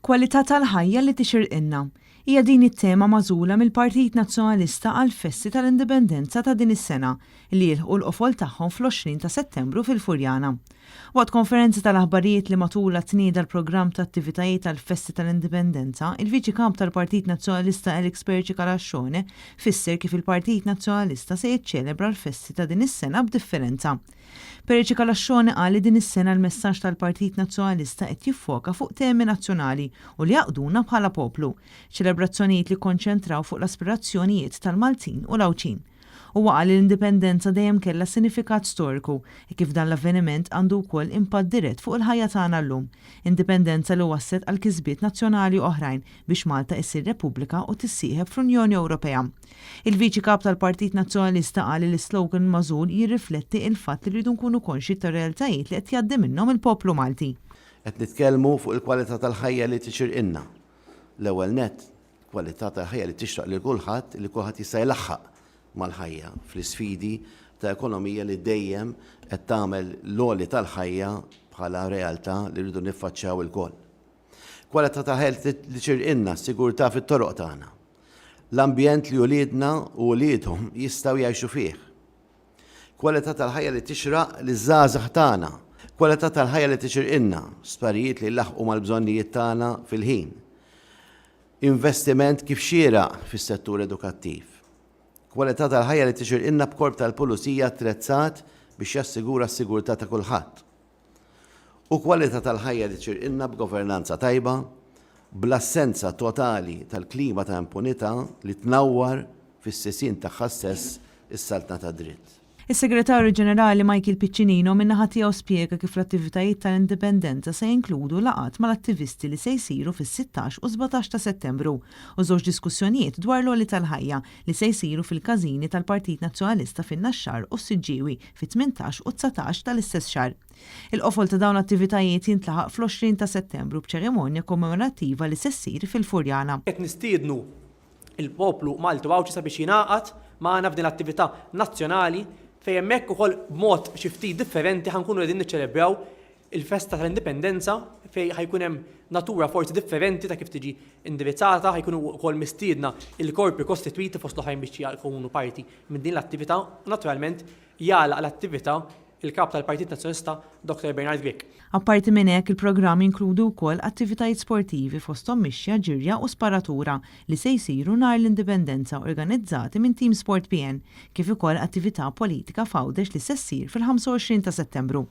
Kwalità tal-ħajja li tixirqilna. Hija din it-tema magħżula mill-Partit Nazzjonalista għall-festi tal-Indipendenza ta' din is-sena li jilħqu l-qofol tagħhom fl-20 ta' Settembru fil-Furjana. Waqt konferenza tal-aħbarijiet li matulha tnieda l-programm ta' attivitajiet għall-festi tal-Indipendenza, il-Viċi Kap tal-Partit Nazzjonalista Alex Perici Calascione fisser kif il-Partit Nazzjonalista se jiċċelebra l-festi ta' din is-sena b'differenza. Perici Calascione qal li din is-sena l-messaġġ tal-Partit Nazzjonalista qed jiffoka fuq temi nazzjonali u li jgħaqqduna bħala poplu. Ċelebrazzjonijiet li kkonċentraw fuq l-aspirazzjonijiet tal-Maltin u l-Għawdxin. Huwa qal li l-Indipendenza dejjem kellha sinifikat storiku, hekk kif dan l-avveniment għandu wkoll impatt dirett fuq il-ħajja tagħna llum. Indipendenza li wasslet għal kisbiet nazzjonali oħrajn biex Malta issir Repubblika u tissieħeb fl-Unjoni Ewropea. Il-Viċi Kap tal-Partit Nazzjonalista qal li l-islogan magħżul jirrifletti il-fatt li rridu nkunu konxji tar-realtajiet li qed jgħaddi minnhom il-poplu Malti. Qed nitkellmu fuq il-kwalità tal-ħajja li tixirqilna. L-ewwel nett, kwalità tal-ħajja li tixraq lil kulħadd, li kulħadd jista' jlaħħaq mal-ħajja fl-isfidi ta' ekonomija li dejjem qed tagħmel l-għoli tal-ħajja bħala realtà li rridu niffaċċjaw ilkoll. Kwalità ta' ħajja li tixirqilna, s-sigurtà fit-toroq tagħna. L-ambjent li uliedna u uliedhom jistgħu jgħixu fih. Kwalità tal-ħajja li tixraq liż-żgħażagħ tagħna. Kwalità tal-ħajja li tixirqilna, sptarijiet li jlaħħqu mal-bżonnijiet tagħna fil-ħin. Investiment kif xieraq fis-settur edukattiv. Kwalità tal-ħajja li tixirqilna b'korp tal-pulizija attrezzat biex jassigura s-sigurtà ta' kulħadd. U kwalità tal-ħajja li txirqilna b'governanza tajba, bl-assenza totali tal-klima ta' impunità li tnawwar fis-sisien tagħha stess is-saltna tad-dritt. Is-Segretarju Ġenerali Michael Piccinino min-naħa tiegħu spjega kif l-attivitajiet tal-Indipendenza se jinkludu laqgħat mal-attivisti li se jsiru fis-16 u 17 ta' Settembru u żewġ diskussjonijiet dwar l-għoli tal-ħajja li se jsiru fil-każini tal-Partit Nazzjonalista fin-Naxxar u s-Siġġiewi fit-18 u 19 tal-istess xahar. Il-qofol ta' dawn l-attivitajiet jintlaħaq fl-20 ta' Settembru b'ċerimonja kommemorattiva li se ssir fil-Furjana. Qed nistiednu l-poplu Malti u Għawdxi sabiex jingħaqad magħna f'din l-attività nazzjonali fejn hemmhekk ukoll b'mod xi ftit differenti ħa nkunu qegħdin niċċelebraw il-festa tal-Indipendenza fejn ħa jkun hemm natura forsi differenti ta' kif tiġi indirizzata, ħa jkunu wkoll mistiedna il-korpi kostitwiti fost l-oħrajn biex jkunu parti minn din l-attività u naturalment jagħlaq l-attività il-Kap tal-Partit Nazzjonalista Dottor Bernard Grech. Apparti minn hekk, il-programm jinkludi wkoll attivitajiet sportivi fosthom mixja, ġirja u sparatura li se jsiru nhar l-Indipendenza organizzati minn Team Sport PN, kif ukoll attività politika f'Għawdex li se ssir fil-25 ta' Settembru.